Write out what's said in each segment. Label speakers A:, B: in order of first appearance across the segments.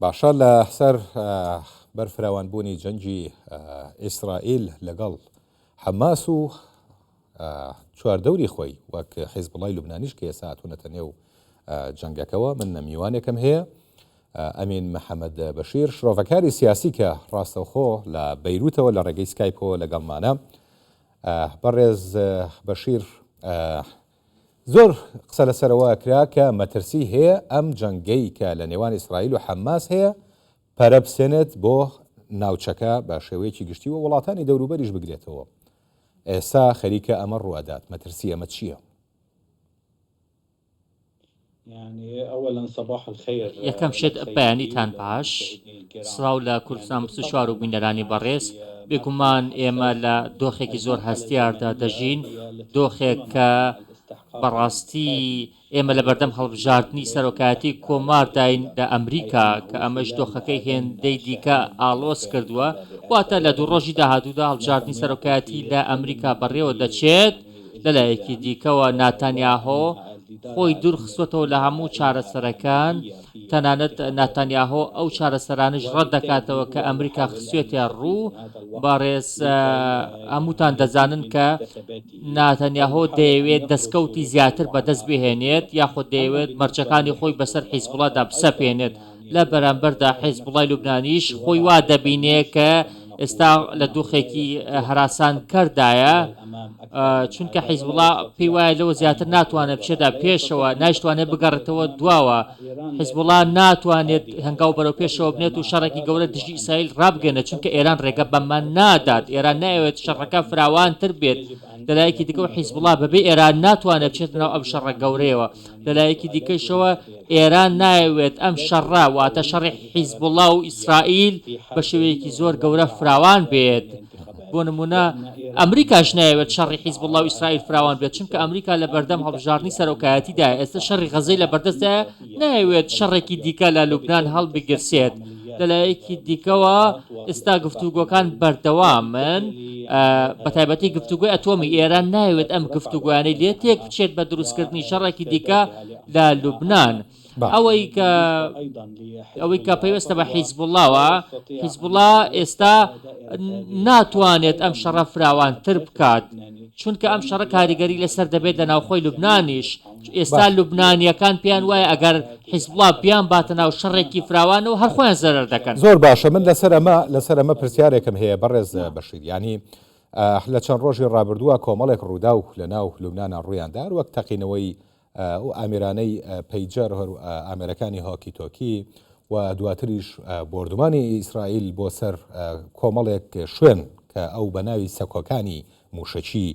A: باشە لە سەر بەرفراوانبوونی جەنگی ئیسرائیل لەگەڵ حەماس و چواردەوری خۆی وەک حیزبوڵای لوبنانیش کە ئێستا هاتوونەتە نێو جەنگەکەوە من میوانێکم هەیە ئەمین محەممەد بەشیر شرۆڤەکاری سیاسی کە ڕاستەوخۆ لە بەیروتەوە لە ڕێگەی سکایپەوە لەگەڵمانە بەڕێز بەشیر زۆر قسە لەسەر ئەوە کرا کە مەترسی هەیە ئەم جەنگەی کە لە نێوان ئیسرائیل و حەماس هەیە پەرە بسێنێت بۆ ناوچەکە بە شێوەیەکی گشتی و وڵاتانی دەوروبەریش بگرێتەوە. ئێستا خەریکە ئەمە ڕووئەدات، مەترسی ئەمە چییە؟
B: یەکەم شت بەیانیتان باش، سڵاو لە کوردستان 24 و بینەرانی بەڕێز، بێگومان ئێمە لە دۆخێکی زۆر هەستیاردا دەژین، دۆخێک کە بەڕاستی ئێمە لەبەردەم هەڵبژاردنی سەرۆکایەتی کۆمارداین لە ئەمریکا، کە ئەمەش دۆخەکەی هێندەی دیکە ئاڵۆز کردووە، واتە لە دوو ڕۆژی داهاتوودا هەڵبژاردنی سەرۆکایەتی لە ئەمریکا بەڕێوە دەچێت. لەلایەکی دیکەوە ناتانیاهۆ خۆی دوورخستووەتەوە لە هەموو چارەسەرەکان، تەنانەت ناتانیاهۆ ئەو چارەسەرانەش ڕەت دەکاتەوە کە ئەمریکا خستوویەتە ڕوو، بەڕێز هەمووتان دەزانن کە ناتانیاهۆ دەیەوێت دەستکەوتی زیاتر بەدەست بهێنێت یاخود دەیەوێت مەرجەکانی خۆی بەسەر حیزبوڵادا بسەپێنێت، لە بەرامبەردا حیزبوڵای لوبنانیش خۆی وا دەبینێ کە ئێستا لە دۆخێکی هەراسانکەردایە، چونکە حیزبوڵا پێی وایە لەوە زیاتر ناتوانێت بچێتە پێشەوە، نایشتوانێت بگەڕێتەوە دواوە. حیزبوڵا ناتوانێت هەنگاو بەرەو پێشەوە بنێت و شەڕێکی گەورە دژی ئیسرائیل ڕابگەیەنێت، چونکە ئێران ڕێگە بەمە نادات. ئێران نایەوێت شەڕەکە فراوانتر بێت. لەلایەکی دیکەوە حیزبوڵا بەبێ ئێران ناتوانێت بچێتە ناو ئەم شەڕە گەورەیەوە. لەلایەکی دیکەشەوە ئێران نایەوێت ئەم شەڕە، واتە شەڕی حیزبوڵا و ئیسرائیل بە شێوەیەکی زۆر گەورە فراوان بێت. بۆ نموونە ئەمریکاش نایەوێت شەڕی حیزبوڵا و ئیسرائیل فراوان بێت، چونکە ئەمریکا لە بەردەم هەڵبژاردنی سەرۆکایەتیدایە، ئێستا شەڕی غەزەی لە بەردەستدایە، نایەوێت شەڕێکی دیکە لە لوبنان هەڵبگیرسێت. لەلایەکی دیکەوە ئێستا گفتوگۆکان بەردەوامن، بەتایبەتی گفتوگۆی ئەتۆمی، ئێران نایەوێت ئەم گفتوگۆیانەی لێ تێک بچێت بە دروستکردنی شەڕێکی دیکە لە لوبنان. ئەوەی کە ئەوەی کە پەیوەستە بە حیزبوڵاوە، حیزبوڵا ئێستا ناتوانێت ئەم شەڕە فراوانتر بکات، چونکە ئەم شەڕە کاریگەری لەسەر دەبێت لە ناوخۆی لوبنانیش، ئێستا لوبنانییەکان پێیان وایە ئەگەر حیزبوڵا بیانباتە ناو شەڕێکی فراوانەوە هەر خۆیان زەرەر دەکەن.
A: زۆر باشە من لەسەر ئەمە لەسەر ئەمە پرسیارێکم هەیە بەڕێز بەشیر یانی لە چەند ڕۆژی ڕابردووە کۆمەڵێک ڕووداو لە ناو لوبنانا ڕوویاندا وەک تەقینەوەی ئەو ئامێرانەی پەیجەر ئامێرەکانی هۆکی تۆکی و دواتریش بۆردومانی ئیسرائیل بۆ سەر کۆمەڵێک شوێن کە ئەو بە ناوی سەکۆکانی مووشەکی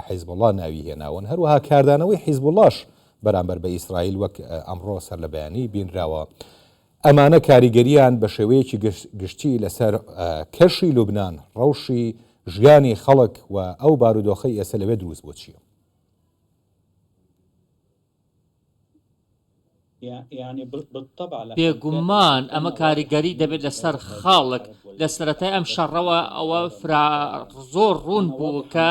A: حیزبوڵڵا ناوی هێناون، هەروەها کاردانەوەی حیزبوڵڵاش بەرامبەر بە ئیسرائیل وەک ئەمڕۆ سەرلەبەیانی بینراوە، ئەمانە کاریگەرییان بە شێوەیەکی گشتی لەسەر کەشی لوبنان، ڕەوشی ژیانی خەڵک و ئەو بارودۆخەی ئێستا لەوێ دروست بووە چییە؟
B: بێگومان ئەمە کاریگەری دەبێت لەسەر خەڵک، لە سەرەتای ئەم شەڕەوە ئەوە فرا زۆر ڕوون بوو کە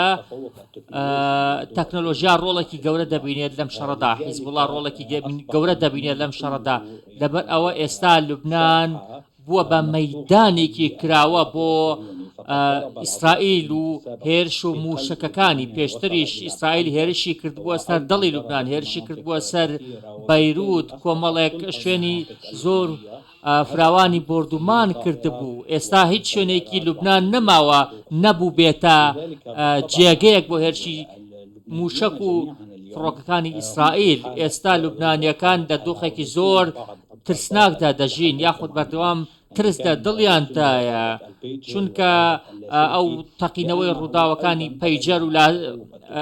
B: تەکنەلۆژیا ڕۆڵێکی گەورە دەبینێت لەم شەڕەدا، حیزبوڵا ڕۆڵێکی گەورە دەبینێت لەم شەڕەدا، لەبەر ئەوە ئێستا لوبنان بووە بە مەیدانێکی کراوە بۆ ئیسرائیل و هێرش و مووشەکەکانی، پێشتریش ئیسرائیل هێرشی کردبووە سەر دڵی لوبنان، هێرشی کردبووە سەر بەیروت، کۆمەڵێک شوێنی زۆر فراوانی بۆردومان کردبوو، ئێستا هیچ شوێنێکی لوبنان نەماوە نەبووبێتە جێگەیەک بۆ هێرشی مووشەک و فڕۆکەکانی ئیسرائیل، ئێستا لوبنانییەکان لە دۆخێکی زۆر ترسناکدا دەژین یاخود بەردەوام ترس لە دڵیاندایە چونکە ئەو تەقینەوەی ڕووداوەکانی پەیجەر و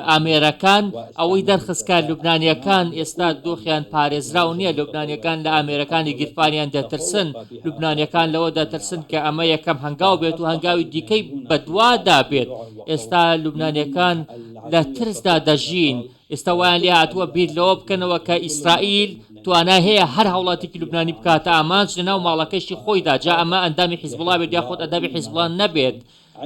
B: ئامێرەکان ئەوەی دەرخست کە لوبنانیەکان ئێستا دۆخیان پارێزراو نییە لوبنانیەکان لە ئامێرەکانی گیرفانیان دەترسن لوبنانیەکان لەوە دەترسن کە ئەمە یەکەم هەنگاو بێت و هەنگاوی دیکەی بەدوادا بێت ئێستا لوبنانیەکان لە ترسدا دەژین ئێستا وایان لێهاتووە بیر لەوە بکەنەوە کە ئیسرائیل. توانای هەیە هەر هاوڵاتیکی لوبنانی بکاتە ئامانج لەناو ماڵەکەشی خۆیدا، جا ئەمە ئەندامی حیزبوڵا بێت یاخود ئەندامی حیزبوڵا نەبێت.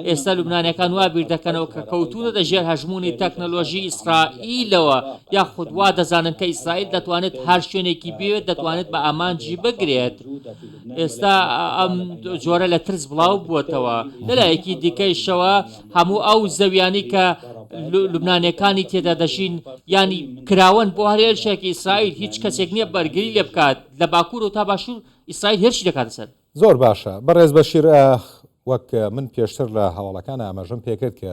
B: ئێستا لوبنانیەکان وا بیر دەکەنەوە کە کەوتوونەتە ژێر هەژموونی تەکنەلۆژی ئیسرائیلەوە یاخود وا دەزانن کە ئیسرائیل دەتوانێت هەر شوێنێکی بوێت دەتوانێت بە ئامانجی بگرێت. ئێستا ئەم جۆرە لە ترس بڵاو بووەتەوە. لەلایەکی دیکەیشەوە هەموو ئەو زەویانەی کە لوبنانیەکانی تێدا دەژین یانی کراوەن بۆ هەر هێرشێکی ئیسرائیل، هیچ کەسێک نییە بەرگری لێ بکات، لە باکوور و تا باشوور ئیسرائیل هێرشی دەکاتە سەر.
A: زۆر باشە بەڕێز بەشیر وەک من پێشتر لە هەواڵەکان ئاماژەم پێکرد کە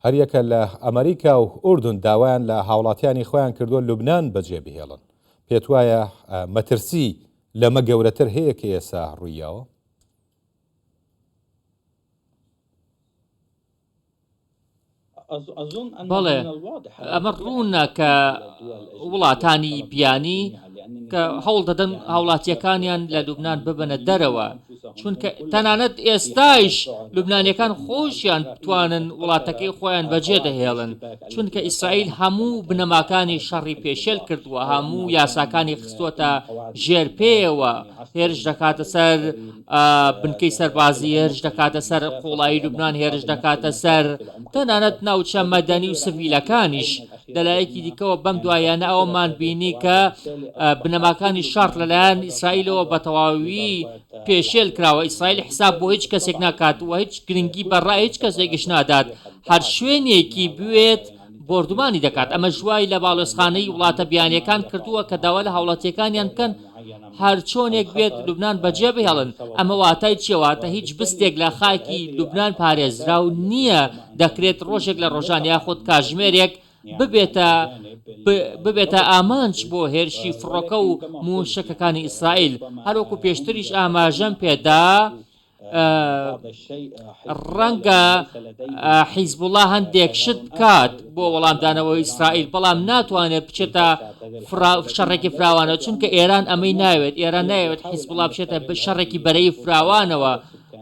A: هەریەکە لە ئەمریکا و ئوردن داوایان لە هاوڵاتیانی خۆیان کردووە لوبناان بەجێ بهێڵن پێت وایە مەترسی لەمە گەورەتر هەیە کە ئێسا ڕوویاوە؟
B: بەڵێ ئەمە ڕوونە کە وڵاتانی بیانی کە هەوڵ دەدەن هاوڵاتیەکانیان لە لوبناان ببنە دەرەوە چونکە تەنانەت ئێستایش لوبنانیەکان خۆشیان بتوانن وڵاتەکەی خۆیان بەجێ دەهێڵن چونکە ئیسرائیل هەموو بنەماکانی شەڕی پێشێل کردووە هەموو یاساکانی خستووەتە ژێر پێیەوە هێرش دەکاتە سەر بنکەی سەربازی هێرش دەکاتە سەر قوڵایی لوبناان هێرش دەکاتە سەر تەنانەت ناوچە مەدەنی و سڤیلەکانیش لەلایەکی دیکەوە بەم دوایانە ئەومان بینی کە بنەماکانی شەڕ لەلایەن ئیسرائیلەوە بە تەواوی پێشێل کراوە ئیسرائیل حساب بۆ هیچ کەسێک ناکات و هیچ گرنگی بە ڕای هیچ کەسێکیش نادات هەر شوێنێکی بوێت بۆردومانی دەکات، ئەمەش وای لە باڵیۆزخانەی وڵاتە بیانییەکان کردووە کە داوا لە هاوڵاتییەکانیان بکەن هەرچۆنێک بێت لوبنان بەجێبهێڵن، ئەمە واتای چییە؟ واتە هیچ بستێک لە خاکی لوبنان پارێزراو نییە، دەکرێت ڕۆژێک لە ڕۆژان یاخود کاژمێرێک ببێتە ببێتە ئامانج بۆ هێرشی فڕۆکە و مووشەکەکانی ئیسرائیل، هەروەکو پێشتریش ئاماژەم پێدا، ڕەنگە حیزبوڵا هەندێک شت بکات بۆ وەڵامدانەوەی ئیسرائیل، بەڵام ناتوانێت بچێتە شەڕێکی فراوانەوە، چونکە ئێران ئەمەی ناوێت، ئێران نایەوێت حیزبوڵا بچێتە شەڕێکی بەرەی فراوانەوە،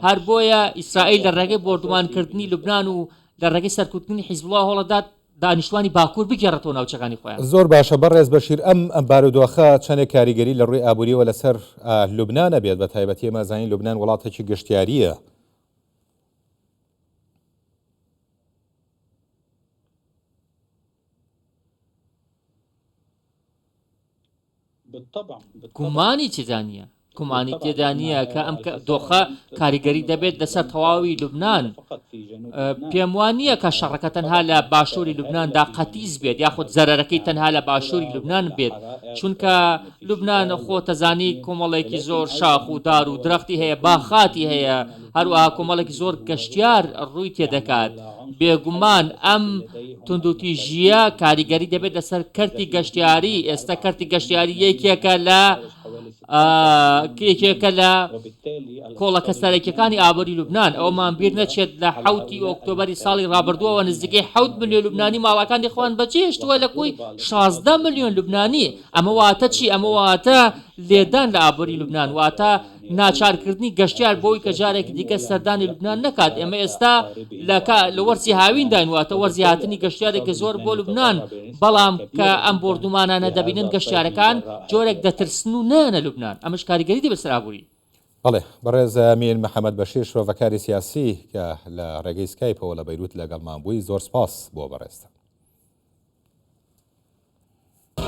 B: هەر بۆیە ئیسرائیل لە ڕێگەی بۆردومانکردنی لوبنان و لە ڕێگەی سەرکوتکردنی حیزبوڵا هەوڵدەدات دانیشتوانی باکوور بگێڕێتەوە ناوچەکانی خۆیان.
A: زۆر باشە بەڕێز بەشیر ئەم بارودۆخە چەندێک کاریگەری لە ڕووی ئابووریەوە لەسەر لوبنان ئەبێت بە تایبەتی ئێمە ئەزانین لوبنان وڵاتێکی گەشتیارییە.
B: گومانی تێدا نییە گومانی تێدا نییە کە ئەم دۆخە کاریگەری دەبێت لەسەر تەواوی لوبناان. پێم وان نییە کە شەڕەکە تەنها لە باشووری لوبنااندا قەتیس بێت یاخود زەرەرەکەی تەنها لە باشووری لوبناان بێت چونکە لوبناان خۆتەزانی کۆمەڵێکی زۆر شاخ و دار و درەختی هەیە باخاتی هەیە هەروەها کۆمەڵێکی زۆر گەشتیار ڕووی تێدەکات. بێگومان ئەم توندوتیژییە کاریگەری دەبێت لەسەر کەرتی گەشتیاری، ئێستا کەرتی گەشتیاری یەکێکە لە یەکێکە لە کۆڵەکە سەرەکیەکانی ئابووری لوبناان ئەومان بیر نەچێت لە حوتی ئۆکتۆبەری ساڵی ڕابردووەوە نزیکەی حوت ملیۆن لوبنانی ماڵەکانی خۆیان بەجێهێشتووە لە کۆی 16 ملیۆن لوبنانی ئەمە واتە چی ئەمە واتە لێدان لە ئابووری لوبناان واتە ناچارکردنی گەشتیار بۆی کە جارێکی دیکە سەردانی لوبنان نەکات، ئێمە ئێستا لە لە وەرزی هاوینداین واتە وەرزی هاتنی گەشتیارێکی زۆر بۆ لوبنان، بەڵام کە ئەم بۆردومانانە دەبینن گەشتیارەکان جۆرێک دەترسن و نایەنە لوبنان، ئەمەش کاریگەری دەبێت سەر ئابووری.
A: بەڵێ بەڕێز میر محەمەد بەشیر شرۆڤەکاری سیاسی کە لە ڕێگەی سکایپەوە لە بەیروت لەگەڵمان بووی زۆر سپاس بۆ بەڕێزتان.